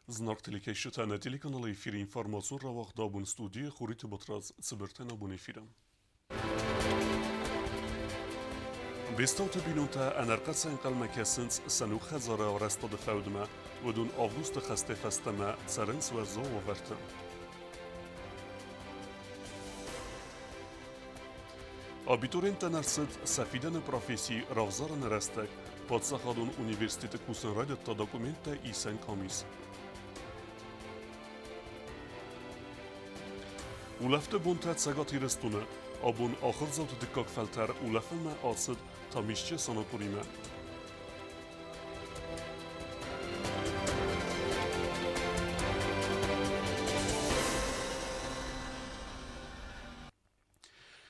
Зынаргъ телекӕсджытӕ, нӕ телеканалы эфиры информацион рауагъд абон студийы Хуриты Батрадз цыбыртӕн абон эфиры. Бестауты бинонтӕ ӕнӕрхъӕцӕй ӕнхъӕлмӕ кӕсынц сӕ ног хӕдзары арӕзтады фӕудмӕ. Уыдон августы хӕстӕй фӕстӕмӕ цӕрынц уӕззау уавӕрты. Абитуриенттӕн ӕрцыд сӕ фидӕны професси равзарыны рӕстӕг. Паддзахадон университеты кусын райдыдта документтӕ исӕн къамис. Улӕфты бонтӕ Цӕгат Ирыстоны. Абон ахуырдзауты дыккаг фӕлтӕр улӕфынмӕ ацыд Тӕмисчъы санаторимӕ.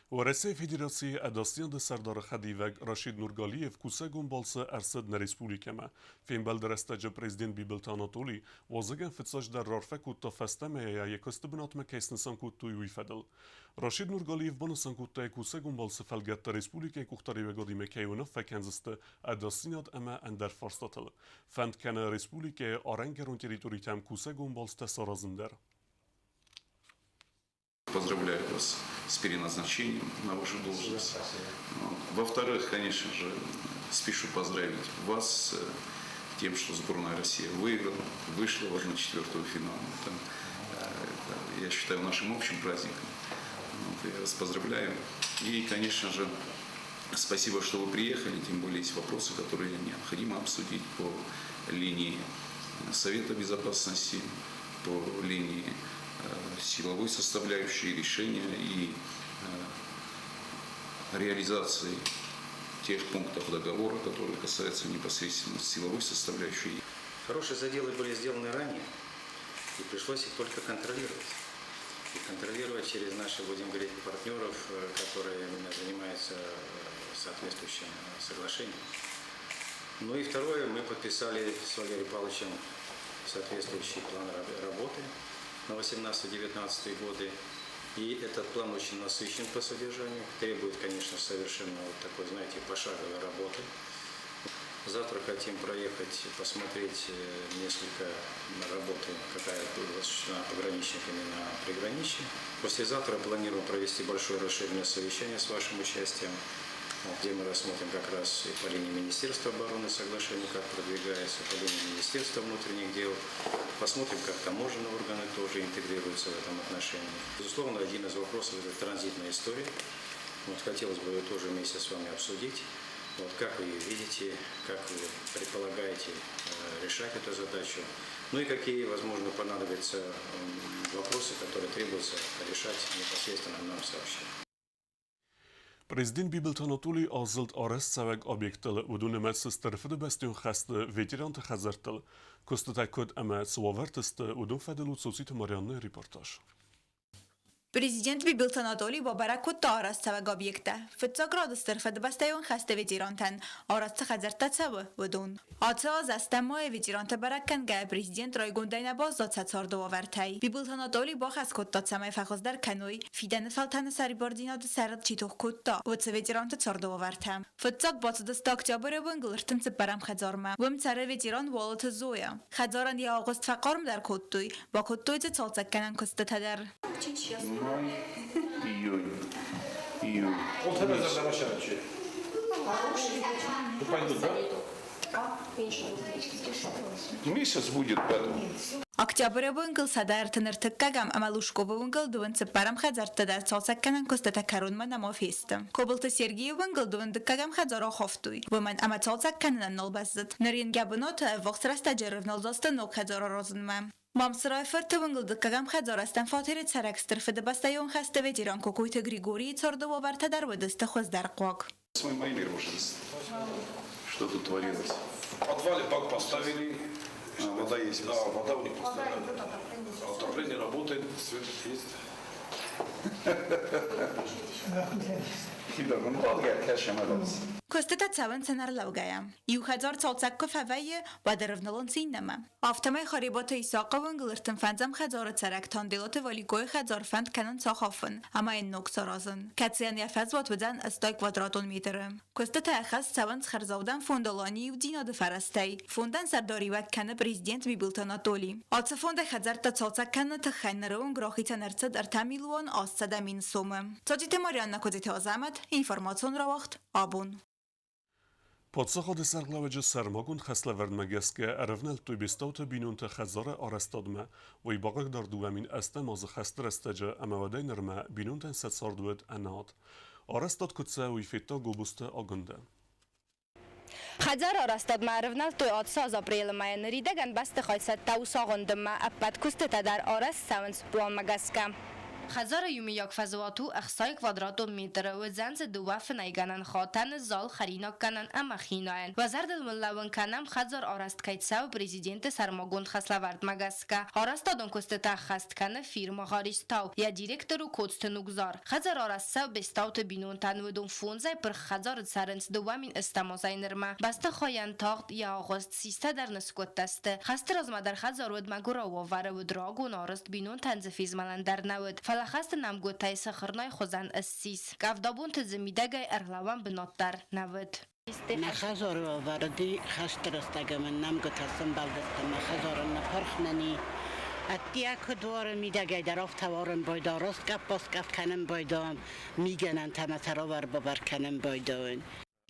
Уӕрӕсейы Федерацийы ӕдасдзинады сӕрдары хӕдивӕг Рашид Нургалиев кусӕгон балцы ӕрцыд нӕ республикӕмӕ. Фембӕлды рӕстӕджы президент Бибылты Анатоли уалдзӕгӕн фыццаджыдӕр раарфӕ кодта фӕстӕмӕ йӕ куысты бынатмӕ кӕй снысан кодтой, уый фӕдыл. Рашид Нургалиев банысан кодта, йӕ кусӕгон балцы фӕлгӕтты республикӕйы къухдариуӕгадимӕ кӕй уынаффӕ кӕндзысты ӕдасдзинад ӕмӕ ӕндӕр фарстатыл. Фӕнд кӕны республикӕйы арӕнгӕрон территоритӕм кусӕгон балцтӕ саразын дӕр. Поздравляю вас с переназначением на вашу должность. Во-вторых, конечно же, спешу поздравить вас с тем, что сборная России выиграла, вышла в 1-4 финала. Это, это, я считаю, нашим общим праздником. Вот, я вас поздравляю. И, конечно же, спасибо, что вы приехали, тем более есть вопросы, которые необходимо обсудить по линии Совета Безопасности, по линии силовой составляющей решения и реализации тех пунктов договора, которые касаются непосредственно силовой составляющей. Хорошие заделы были сделаны ранее, и пришлось их только контролировать. И контролировать через наших, будем говорить, партнеров, которые занимаются соответствующим соглашением. Ну и второе, мы подписали с Валерием Павловичем соответствующий план работы на 18-19 годы. И этот план очень насыщен по содержанию, требует, конечно, совершенно вот такой, знаете, пошаговой работы. Завтра хотим проехать, посмотреть несколько работы, какая была осуществлена пограничниками на приграничье. Послезавтра планируем провести большое расширенное совещание с вашим участием, где мы рассмотрим как раз и по линии Министерства обороны соглашение, как продвигается, по линии Министерства внутренних дел. Посмотрим, как таможенные органы тоже интегрируются в этом отношении. Безусловно, один из вопросов – это транзитная история. Вот хотелось бы ее тоже вместе с вами обсудить. Вот как вы ее видите, как вы предполагаете решать эту задачу, ну и какие, возможно, понадобятся вопросы, которые требуется решать непосредственно нам сообща. Президент Бибылты Анатолий азылд арӕзтцӕуӕг объекттыл, уыдон нымӕцы Стыр Фыдыбӕстӕйон хӕсты ветеранты хӕдзӕрттыл. Куыстытӕ куыд ӕмӕ цы уавӕрты сты, уыдон фӕдыл у Цоциты Марианнӕйы репортаж. Президент Бибылты Анатолий бабӕрӕг кодта арӕзтцӕуӕг объекттӕ. Фыццаг рады Стыр Фыдыбӕстӕйон хӕсты ветерантӕн арӕзт цы хӕдзӕрттӕ цӕуы, уыдон. Ацы аз ӕстӕм майы ветеранты бӕрӕг кӕнгӕйӕ президент райгондӕй нӕ баззад сӕ царды уавӕртӕй. Бибылты Анатолий бахӕс кодта, цӕмӕй фӕхуыздӕр кӕной, фидӕны фӕлтӕны сӕрибардзинады сӕрыл чи тох кодта, уыцы ветеранты царды уавӕртӕ. Фыццаг бацыдысты Октябры уынгыл ӕртын цыппӕрӕм хӕдзармӕ. Уым цӕры ветеран Уалыты Зоя. Хӕдзарӕн йӕ агъуыст фӕхъармдӕр кодтой, бакодтой дзы цалцӕггӕнӕн куыстытӕ дӕр. Май, июнь, июнь. Пойдут, да? Месяц будет потом. Октябры уынгыл 133-ӕм ӕмӕ Лужковы уынгыл дыууын цыппӕрӕм хӕдзӕртты дӕр цалцӕггӕнӕн куыстытӕ кӕронмӕ нӕма фесты. Кобылты Сергийы уынгыл дыууын дыккӕгӕм хӕдзар ахафтой, уымӕн ӕмӕ цалцӕг кӕнынӕн нал бӕззыд. Ныр йын йӕ бынаты ӕввахс рӕстӕджы ӕрывналдзысты ног хӕдзар аразынмӕ. Мамсырайы-фырты уынгыл дыккӕгӕм хӕдзарӕстӕн фатеры цӕрӕг Стыр Фыдыбӕстӕйон хӕсты ветеран Кокойты Григорийы царды уавӕртӕ дӕр уыдысты хуыздӕрхъуаг. 8 мая мир уже. Что тут творилось? В подвале бак поставили. А, вода есть? Да, вода у них постоянно. Отопление работает, свет есть. Куыстытӕ цӕуынц ӕнӕрлӕугӕйӕ. Иу хӕдзар цалцӕг куы фӕвӕййы, уӕд ӕрывналынц иннӕмӕ. Афтӕмӕй Харебаты Исахъы уынгыл 35-ӕм хӕдзары цӕрӕг Танделаты Валикойы хӕдзар фӕнд кӕнынц ахафын ӕмӕ йын ног саразын, кӕцыйӕн йӕ фӕзуат уыдзӕн 80 квадратон метры. Куыстытӕ ӕххӕст цӕуынц хӕрзаудӕн фонд Аланийы иудзинады фӕрӕзтӕй. Фондӕн сӕрдариуӕг кӕны президент Бибылты Анатоли. Ацы фонды хӕдзӕрттӕ цалцӕг кӕныны тыххӕй ныры онг рахицӕн ӕрцыд 3 800 000 сомы. Цоциты Марианна Куыдзиты Азӕмӕт, информацион рауагъд «Абон». Паддзахады сӕргълӕууӕджы сӕрмагонд хӕслӕвӕрдмӕ гӕсгӕ ӕрӕвнӕлдтой Бестауты бинонты хӕдзары арӕзтадмӕ. Уый бахъыгдард 2008 азы хӕсты рӕстӕджы ӕмӕ уӕдӕй нырмӕ бинонтӕн сӕ цард уыд ӕнад. Арӕзтад куыд цӕуы, уый федта Гобозты Агуындӕ. Хӕдзары арӕзтадмӕ ӕрывнӕлдтой ацы аз апрелы мӕйы. Ныридӕгӕн бӕстыхай цӕттӕ у сагъуындынмӕ. Ӕппӕт куыстытӕ дӕр арӕзт цӕуынц пъланмӕ гӕсгӕ. Хӕдзары иумӕйаг фӕзуат у 60 квадратон метры. Уыдзӕн дзы дыууӕ фынӕйгӕнӕн хатӕны, зал, хӕринаггӕнӕн ӕмӕ хинайӕн. Уӕ зӕрдыл уын лӕууын кӕнӕм, хӕдзар арӕзт кӕй цӕуы президенты сӕрмагонд хӕслӕвӕрдмӕ гӕсгӕ. Арӕзтадон куыстытӕ ӕххӕст кӕны фирма Гъаристау. Йӕ директор у Коцты Нугзар. Хӕдзар арӕзт цӕуы Бестауты бинонтӕн. Уыдон фондзӕй пырх хӕдзары цӕрынц 2008 азӕй нырмӕ. Бӕстыхайӕн тагъд йӕ агъуыст систӕ дӕр ныскъуыдтӕ сты. Хӕсты размӕ дӕр хӕдзар уыд мӕгуырау уавӕры, уыд рагон арӕзт, бинонтӕн дзы фезмӕлӕн дӕр нӕ уыд. Фӕлӕ хӕсты нӕмгуытӕй сыхырнайы хуызӕн ссис. Къӕвдабонты дзы мидӕгӕй ӕрлӕууӕн бынат дӕр нӕ уыд. Нӕ хӕдзары уавӕрыди хӕсты рӕстӕг ӕмӕ нӕмгуытӕ сӕмбӕлдысты мӕ хӕдзары ныппырх нӕни. Ӕддейӕ куыд уарын, мидӕгӕй дӕр афтӕ уарын байдыдта, раскъӕф-баскъӕф кӕнын байдыдтам, мигӕнӕнтӕ ӕмӕ сӕ равӕр-бавӕр кӕнын байдыдтон.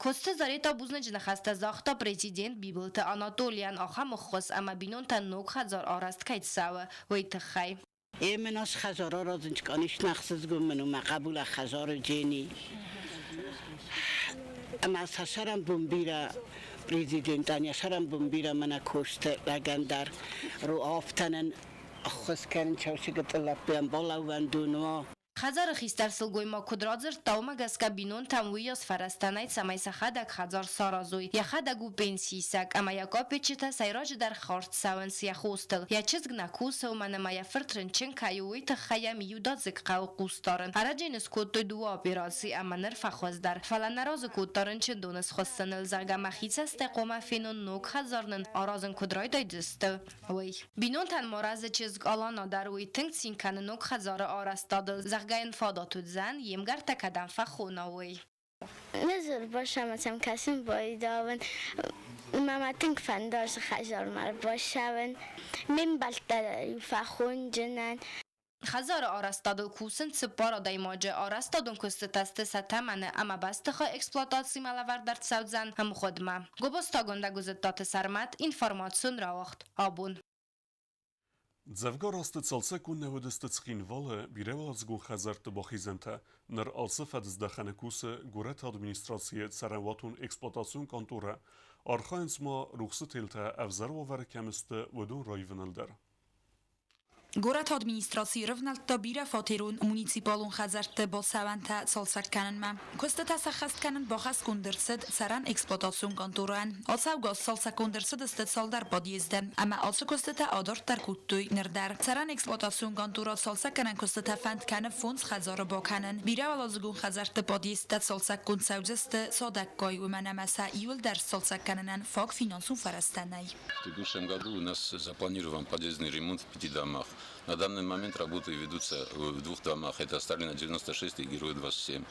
Коцты Заретӕ бузныджы ныхӕстӕ загъта президент Бибылты Анатолийӕн ахӕм ӕххуыс ӕмӕ бинонтӕн ног хӕдзар арӕзт кӕй цӕуы, уый тыххӕй. Е мин ас хӕдзар аразын конечно ӕхсызгон мын у мӕ хъӕбул хӕдзары джени. Ӕмӕ сӕ сӕрӕнбон бирӕ президентӕн йӕ сӕрӕнбон бирӕ мӕнӕ косты лӕгӕн дӕр афтӕнӕн ӕххуыс кӕнын чаусыгыты лӕппуйӕн балӕууӕндон уа. Хӕдзары хистӕр сылгоймаг куыд радзырдта, уымӕ гӕсгӕ бинонтӕм уыйас фӕрӕзтӕ нӕй, цӕмӕй сӕхӕдӕг хӕдзар саразой. Йӕхӕдӕг у пенсиисӕг ӕмӕ йӕ капеччытӕ сӕйраджыдӕр хӕрд цӕуынц йӕ хостыл. Йӕ чызг нӕ кусы, уымӕн ӕмӕ йӕ фырт рынчын кӕй у, уый тыххӕй йӕм иудадзыг хъӕуы хъусдарын. Ӕрӕджы йын скодтой дыууӕ операцийы ӕмӕ ныр фӕхуыздӕр. Фӕлӕ нӕ разы кодта рынчындоны схуыссыныл, зӕгъгӕ, мӕхи цӕстӕй хъуамӕ фенон ног хӕдзар нын аразын куыд райдайдзысты, уый. Бинонтӕн ма разы чызг Алана дӕр уый тынг цин кӕны ног хӕдзары арӕзтадыл, зӕгъгӕ йын фадат уыдзӕн, йе мгӕрттӕ кӕдӕм фӕхона, уый. Нызур босамӕ кӕсын байдавын. Мӕ тынг фӕнды ацы хӕдзармӕ ӕрбацӕуын. Ме мбӕлттӕ фӕхонджынӕн. Хӕдзары арӕзтадыл кусынц цыппар адӕймаджы. Арӕзтадон куыстытӕ сты сӕ тӕмӕны ӕмӕ бӕстыхай эксплуатацимӕ лӕвӕрд ӕрцӕудзӕн ӕмгъуыдмӕ. Гобозтагонд Ӕгуыдзыдтаты Сӕрмӕт информацион рауагъд абон. Дзӕвгар азты цалцӕггонд нӕ уыдысты Цхинвалы бирӕуӕладзыгон хӕдзӕртты бахизӕнтӕ. Ныр алцы фӕдыздӕхӕны кусы горӕты администрацийы цӕрӕнуатон-эксплуатацион къанторӕ. Архайынц ма рухсы телтӕ ӕвзӕр уавӕры кӕм сты, уыдон раивыныл дӕр. Горӕты администраци рывнӕлдта бирӕфатерон муниципалон хӕдзӕртты бацӕуӕнтӕ цалцӕг кӕнынмӕ. Куыстытӕ сӕххӕст кӕнын бахӕсгонд ӕрцыд цӕрӕн эксплуатацион къанторӕн. Ацӕугӕ цалцӕггонд ӕрцыдысты цалдӕр подъезды ӕмӕ ацы куыстытӕ адарддӕр кодтой ныр дӕр. Цӕрӕн эксплуатацион къантора цалцӕггӕнӕн куыстытӕ фӕнд кӕны фондз хӕдзары бакӕнын. Бирӕуӕладзыгон хӕдзӕртты подъездтӕ цалцӕггонд цӕудзысты цадӕггай, уымӕн ӕмӕ сӕ иуылдӕр сцалцӕг кӕнынӕн фаг финансон фӕрӕзтӕ нӕй. В текущем году у нас запланирован подъездный ремонт в пяти домах. На данный момент работы ведутся в двух домах. Это Сталина 96 и Героя 27.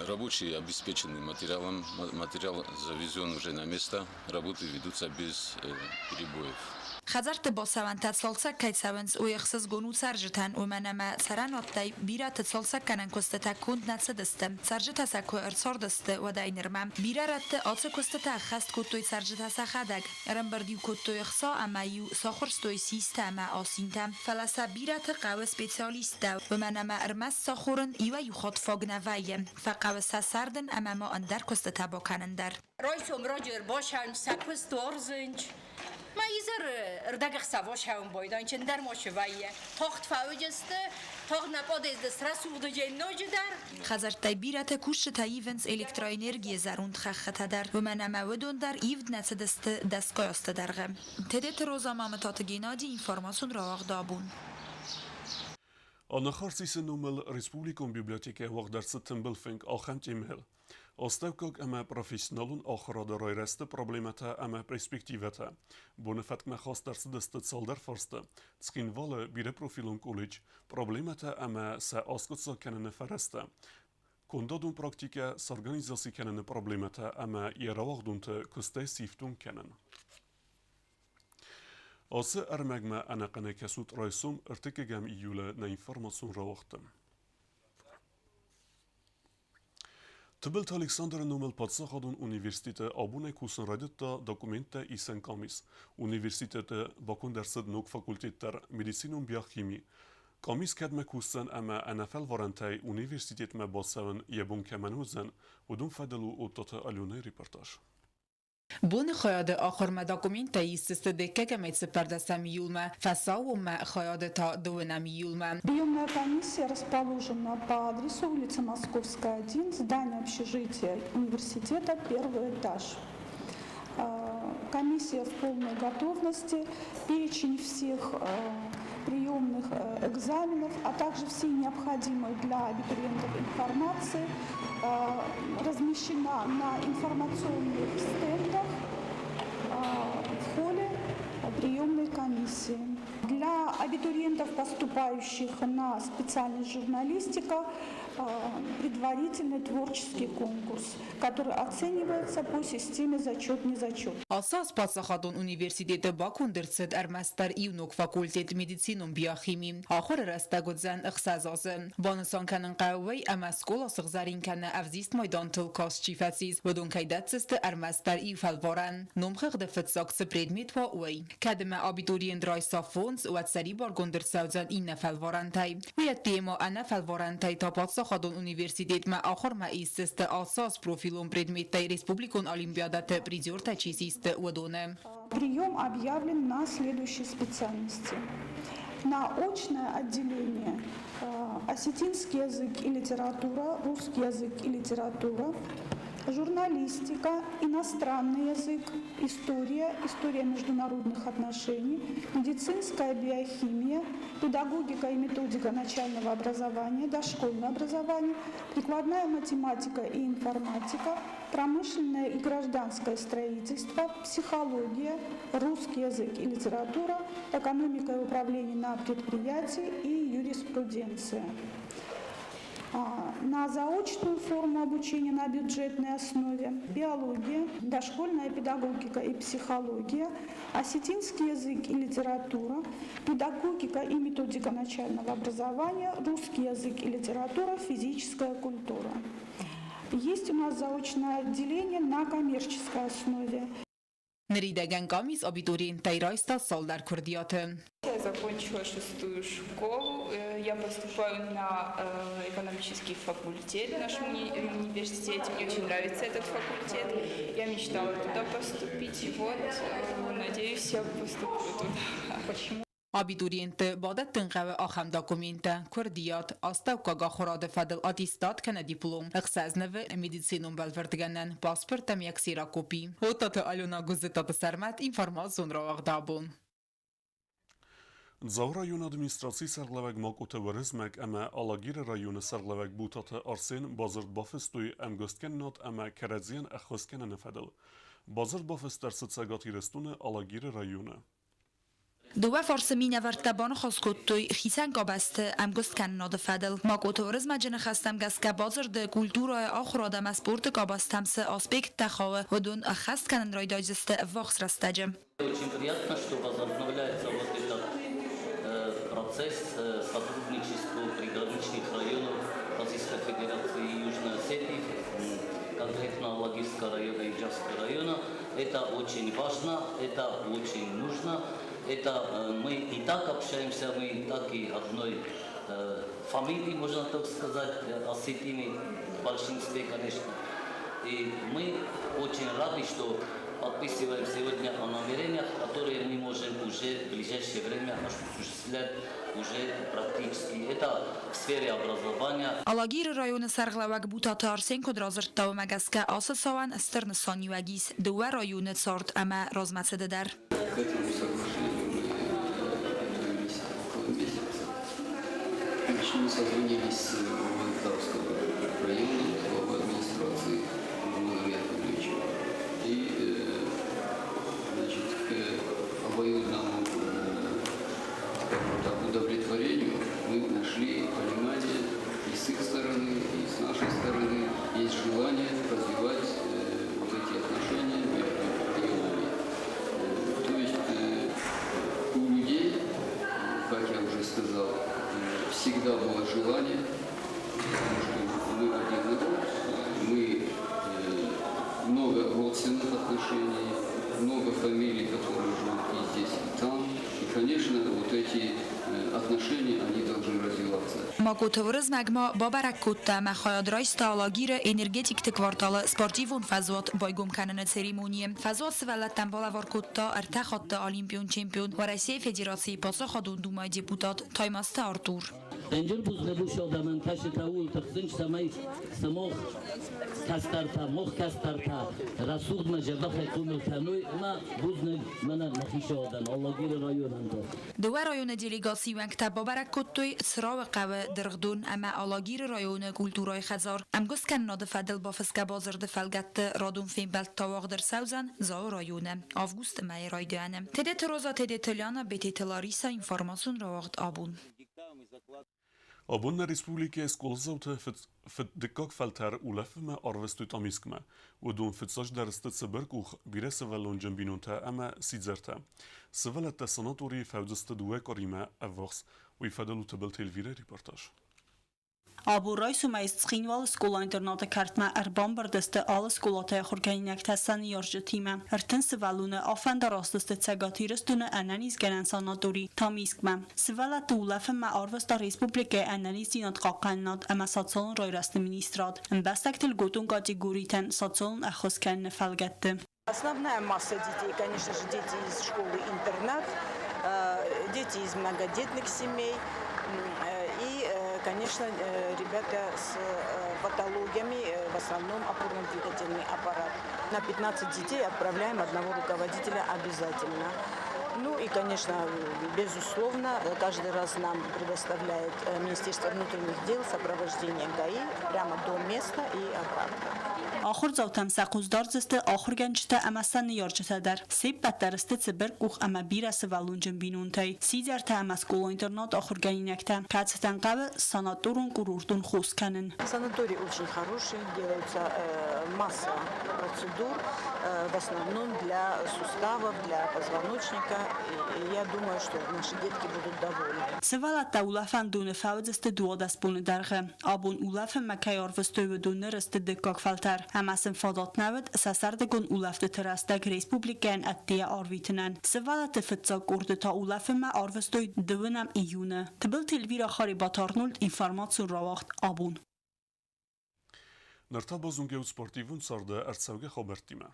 Рабочие обеспечены материалом. Материал завезен уже на место. Работы ведутся без перебоев. Хӕдзӕртты бацӕуӕнтӕ цалцӕг кӕй цӕуынц, уый ӕхсызгон у цӕрджытӕн, уымӕн ӕмӕ цӕрӕнуӕттӕй бирӕты цалцӕггӕнӕн куыстытӕ конд нӕ цыдысты. Цӕрджытӕ сӕ куы ӕрцардысты, уӕдӕй нырмӕ. Бирӕ рӕтты ацы куыстытӕ ӕххӕст кодтой цӕрджытӕ сӕхӕдӕг. Ӕрӕмбырд-иу кодтой ӕхца ӕмӕ-иу сахуырстой систӕ ӕмӕ асинтӕ. Фӕлӕ сӕ бирӕты хъӕуы специалисттӕ, уымӕн ӕмӕ ӕрмӕст сахуырын иуӕй-иу хатт фаг нӕ вӕййы. Фӕхъӕуы сӕ сӕрдын ӕмӕ ма ӕндӕр куыстытӕ бакӕнын дӕр. Райсом раджы ӕрбацӕуын сӕ куыст уарзынч. Мӕ изӕры ӕрдӕгӕхсӕв ацӕуын байдайынч, ӕндӕр ма цы вӕййы. Тагъд фӕуыдысты, тагъд нӕ подъезды срӕсугъд ноджыдӕр. Хӕдзӕрттӕй бирӕтӕ кусджытӕ ивынц электроэнергийы зӕронд хӕххытӕ дӕр, уымӕн ӕмӕ уыдон дӕр ивд нӕ цыдысты дӕсгай азты дӕргъы. Тедеты Роза, Мамытаты Геннадий, информацион рауагъд абон. Анахарсисы номыл республикон библиотекӕйы уагъд ӕрцыд тымбыл фынг ахӕм темӕйыл: Астӕуккаг ӕмӕ профессионалон ахуырады райрӕзты проблемӕтӕ ӕмӕ перспективӕтӕ. Боны фӕткмӕ хаст ӕрцыдысты цалдӕр фарсты. Цхинвалы бирӕпрофилон колледж, проблемӕтӕ ӕмӕ сӕ аскъуыддзаг кӕныны фӕрӕзтӕ. Кондадон практикӕ сорганизаци кӕныны проблемӕтӕ ӕмӕ йӕ рауагъдонты куыстӕй сифтонг кӕнын. Ацы ӕрмӕгмӕ ӕнӕхъӕнӕй кӕсут райсом ӕртыккӕгӕм июлы нӕ информацион рауагъдты. Тыбылты Александры номыл паддзахадон университеты абонӕй кусын райдыдта документтӕ исӕн къамис. Университеты баконд ӕрцыд ног факультет дӕр медицинон биохими. Къамис кӕдмӕ кусдзӕн ӕмӕ ӕнӕфӕлварӕнтӕй университетмӕ бацӕуын йӕ бон кӕмӕн уыдзӕн, уыдон фӕдыл у Оттоты Аленӕйы репортаж. Боны хайады ахуырмӕ документтӕ исдзысты дыккӕгӕмӕй цыппӕрдӕсӕм июлмӕ, фӕсаууонмӕ хайады та дыууынӕм июлмӕ. Приемная комиссия расположена по адресу улица Московская, 1, здание общежития университета, первый этаж. Комиссия в полной готовности, перечень всех приемных экзаменов, а также всей необходимой для абитуриентов информации размещена на информационных стендах в холле приемной комиссии. Для абитуриентов, поступающих на специальность журналистика, предварительный творческий конкурс, который оценивается по системе зачет-незачет. Ацы аз паддзахадон университеты баконд ӕрцыд ӕрмӕстдӕр иу ног факультет медицинон биохими. Ахуыры рӕстӕг уыдзӕн ӕхсӕз азы. Банысан кӕнын хъӕуы уый, ӕмӕ скъола сыгъзӕрин кӕнӕ ӕвзист майдантыл каст чи фӕцис, уыдон кӕй дӕтдзысты ӕрмӕстдӕр иу фӕлварӕн. Номхыгъды фыццаг цы предмет уа, уый. Кӕд ӕмӕ абитуриент райса фондз, уӕд сӕрибаргонд ӕрцӕудзӕн иннӕ фӕлварӕнтӕй. Уый ӕдде ма ӕнӕ фӕлварӕнтӕй та паддзахадон университетмӕ ахуырмӕ исдзысты ацы аз профилон предметтӕй республикон олимпиадӕты призертӕ чи систы, уыдоны. Прием объявлен на следующей специальности. На очное отделение осетинский язык и литература, русский язык и литература, журналистика, иностранный язык, история, история международных отношений, медицинская биохимия, педагогика и методика начального образования, дошкольное образование, прикладная математика и информатика, промышленное и гражданское строительство, психология, русский язык и литература, экономика и управление на предприятии и юриспруденция. На заочную форму обучения на бюджетной основе биология, дошкольная педагогика и психология, осетинский язык и литература, педагогика и методика начального образования, русский язык и литература, физическая культура. Есть у нас заочное отделение на коммерческой основе. Ныридӕгӕн къамис абитуриенттӕй райста цалдӕр куырдиаты. Я закончила шестую школу. Я поступаю на экономический факультет в нашем университете. Мне очень нравится этот факультет. Я мечтала туда поступить. И вот, надеюсь, я поступлю туда. Почему? Абитуриентты бадӕттын хъӕуы ахӕм документтӕ, куырдиат, астӕуккаг ахуырады фӕдыл аттестат кӕнӕ диплом, ӕхсӕз нывы, медицинон бӕлвырдгӕнӕн, паспорт ӕмӕ ксерокопи. Оттаты Алена Гуыззытаты Сӕрмӕт информацион рауагъд абон. Дзауы районы администрацийы сӕргълӕууӕг Макъоты Уырызмӕг ӕмӕ Алагиры районы сӕргълӕууӕг Бутаты Арсен бадзырд бафыстой ӕмгуысткӕнынад ӕмӕ кӕрӕдзийӕн ӕххуыс кӕныны фӕдыл. Бадзырд бафыст ӕрцыд Цӕгат Ирыстоны Алагиры районы. Дыууӕ фарсы минӕвӕрттӕ баныхас кодтой хицӕн къабӕзты ӕмгуысткӕнынады фӕдыл. Макъоты Уырызмӕджы ныхӕстӕм гӕсгӕ бадзырды культурӕйы, ахуырад ӕмӕ спорты къабӕзтӕм цы аспекттӕ хауы, уыдон ӕххӕст кӕнын райдайдзысты ӕввахс рӕстӕджы. Очень приятно, что возобновляется вот этот процесс сотрудничества приграничных районов Российской Федерации и Южной Осетии, конкретно Алагирского района и Джавского района. Это очень важно, это очень нужно. Это мы и так общаемся, мы и так и одной фамилии, можно так сказать, осетины в большинстве, конечно. И мы очень рады, что подписываем сегодня о намерениях, которые мы можем уже в ближайшее время осуществлять уже практически. Это в сфере образования. Алагиры районы сӕргълӕууӕг Бутаты Арсен куыд радзырдта, уымӕ гӕсгӕ ацы цауӕн стыр нысаниуӕг ис дыууӕ районы цард ӕмӕ размӕцыды дӕр. К этому соглашению мы готовились около месяца. Мы созвонились с главой Тавского района, с главой администрации Владимиром Яковлевичем. И значит, к обоюдному, скажем так, удовлетворению мы нашли понимание и с их стороны, и с нашей стороны. Есть желание развивать вот эти отношения между районами. То есть у людей, как я уже сказал, всегда было желание, потому что мы один народ, мы много родственных отношений, много фамилий, которые живут и здесь, и там. И, конечно, вот эти отношения, они должны развиваться. Маготы Уырызмӕг ма бабӕрӕг кодта ӕмӕ хайад райста Алагиры энергетикты кварталы спортивон фӕзуат байгом кӕныны церемонийы. Фӕзуат сывӕллӕттӕн балӕвар кодта ӕртӕ хатты олимпион чемпион, Уӕрӕсейы Федерацийы Паддзахадон Думӕйы депутат Таймазты Артур. Стыр бузныг уыцы адӕмӕн, кӕцытӕ ууыл тыхсынц, цӕмӕй сымах кӕстӕртӕ, мах кӕстӕртӕ рӕсугъдмӕ дзӕбӕхӕй хъомыл кӕной ӕмӕ бузныг мӕнӕ нӕ хицауадӕн, Алагиры районӕн дӕр. Дыууӕ районы делегацийы уӕнгтӕ бабӕрӕг кодтой Црауы хъӕуы дыргъдон ӕмӕ Алагиры районы культурӕйы хӕдзар. Ӕмгуысткӕнынады фӕдыл бафысгӕ бадзырды фӕлгӕтты радон фембӕлд та уагъд ӕрцӕудзӕн Дзауы районы августы мӕйы райдианы. Тедеты Роза, Тедеты Лиана, Бететы Лариса, информацион рауагъд абон. Абон нӕ республикӕйы скъоладзаутӕ дыккаг фӕлтӕр улӕфынмӕ арвыстой Тъамискмӕ. Уыдон фыццаджыдӕр сты цыбыркъух, бирӕсывӕллонджын бинонтӕ ӕмӕ сидзӕртӕ. Сывӕллӕттӕ санаторийы фӕуыдзысты дыууӕ къуыримӕ ӕввахс. Уый фӕдыл у Тыбылты Эльвирӕйы репортаж. Абон райсомӕй Цхинвалы скъола-интернаты кӕртмӕ ӕрбамбырд сты алы скъолатӕй ахуыргӕнинӕгтӕ сӕ ныййарджытимӕ. 30 сывӕллоны афӕндараст сты Цӕгат Ирыстоны ӕнӕнизгӕнӕн санатори Тамискмӕ. Сывӕллӕтты улӕфынмӕ арвыста республикӕйы ӕнӕниздзинад хъахъхъӕнынад ӕмӕ социалон райрӕзты министрад ӕмбӕстӕгты льготон категоритӕн социалон ӕххуыс кӕныны фӕлгӕтты. Основная масса детей, конечно же, дети из школы-интернат, дети из многодетных семей и, конечно, ребята с патологиями, в основном опорно-двигательный аппарат. На 15 детей отправляем одного руководителя обязательно. Ну и, конечно, безусловно, каждый раз нам предоставляет Министерство внутренних дел сопровождение ГАИ прямо до места и обратно. Ахуырдзаутӕм сӕ хъус дардзысты ахуыргӕнджытӕ ӕмӕ сӕ ныййарджытӕ дӕр. Се ппӕт дӕр сты цыбыркъух ӕмӕ бирӕсывӕллонджын бинонтӕй, сидзӕртӕ ӕмӕ скъола-интернат ахуыргӕнинӕгтӕ, кӕцытӕн хъӕуы санаторон-курортон хос кӕнын. Санаторий очень хороший, делаются масса процедур, в основном для суставов, для позвоночника. И я думаю, что наши детки будут довольны. Сывӕллӕттӕ улӕфӕндоны фӕуыдзысты 12 боны дӕргъы. Абон улӕфынмӕ кӕй арвыстой, уыдон ныр сты дыккаг фӕлтӕр, ӕмӕ сын фадат нӕ уыд сӕ сӕрдыгон улӕфтыты рӕстӕг республикӕйӕн ӕддейӕ арвитынӕн. Сывӕллӕтты фыццаг къорды та улӕфынмӕ арвыстой 2 июны. Тыбылты Эльвира Харебаты Арнольд информацион рауагъд абон. Ныр та базонгӕ ут спортивон царды ӕрцӕугӕ хабӕрттимӕ.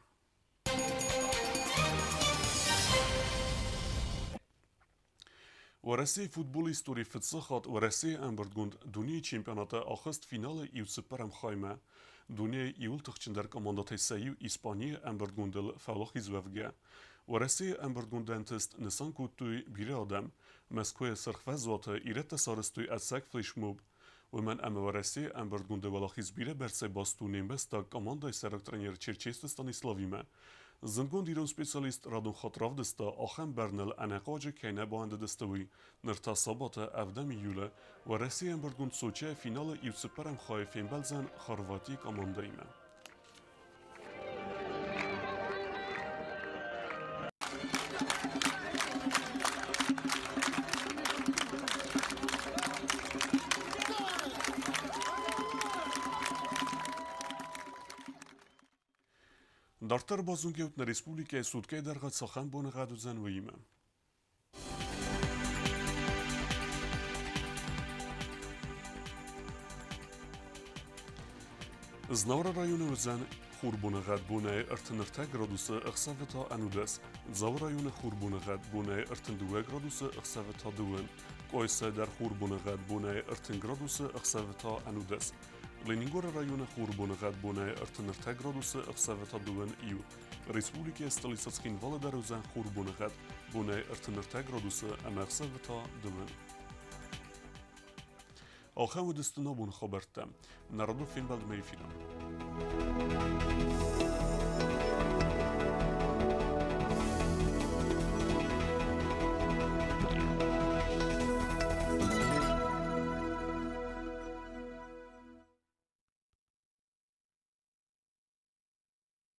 Уӕрӕсейы футболы историйы фыццаг хатт Уӕрӕсейы ӕмбырдгонд дунейы чемпионаты ахызт финалы иу цыппӕрӕм хаймӕ. Дунейы иууыл тыхджындӕр командӕтӕй сӕ иу Испанийы ӕмбырдгондыл фӕуӕлахиз уӕвгӕ. Уӕрӕсейы ӕмбырдгонды ӕнтыст нысан кодтой бирӕ адӕм. Мӕскуыйы Сырх фӕзуаты ирӕттӕ сарӕзтой ӕцӕг флешмоб. Уымӕн ӕмӕ Уӕрӕсейы ӕмбырдгонды уӕлахиз бирӕ бӕрцӕй баст у не мбӕстаг командӕйы сӕйраг тренер Черчесты Станиславимӕ. Зындгонд ирон специалист радон хатт равдыста, ахӕм бӕрныл ӕнӕхъуаджы кӕй нӕ бауӕндыдысты, уый. Ныр та сабаты, 7 июлы, Уӕрӕсейы ӕмбырдгонд Сочийӕ финалы иу цыппӕрӕм хайы фембӕлдзӕн Хорватийы командӕимӕ. Дарддӕр базонгӕут нӕ республикӕйы суткӕйы дӕргъы цахӕм боныгъӕд уыдзӕн, уыимӕ. Знауыры районы уыдзӕн хурбоныгъӕд бонӕй 33 градусы, ӕхсӕвы та 11. Дзауы районы хурбоныгъӕд бонӕй 32 градусы, ӕхсӕвы та 2. Къуайсайы дӕр хурбоныгъӕд бонӕй 30 градусы, ӕхсӕвы та 11. Ленингоры районы хурбоныгъӕд бонӕй 33 градусы, ӕхсӕвы та 2 иу. Республикӕйы столицӕ Цхинвалы дӕр уыдзӕн хурбоныгъӕд бонӕй 33 градусы ӕмӕ ӕхсӕвы та 2. Ахӕм уыдысты нӕ абоны хабӕрттӕ. Нӕ радон фембӕлдмӕ эфиры.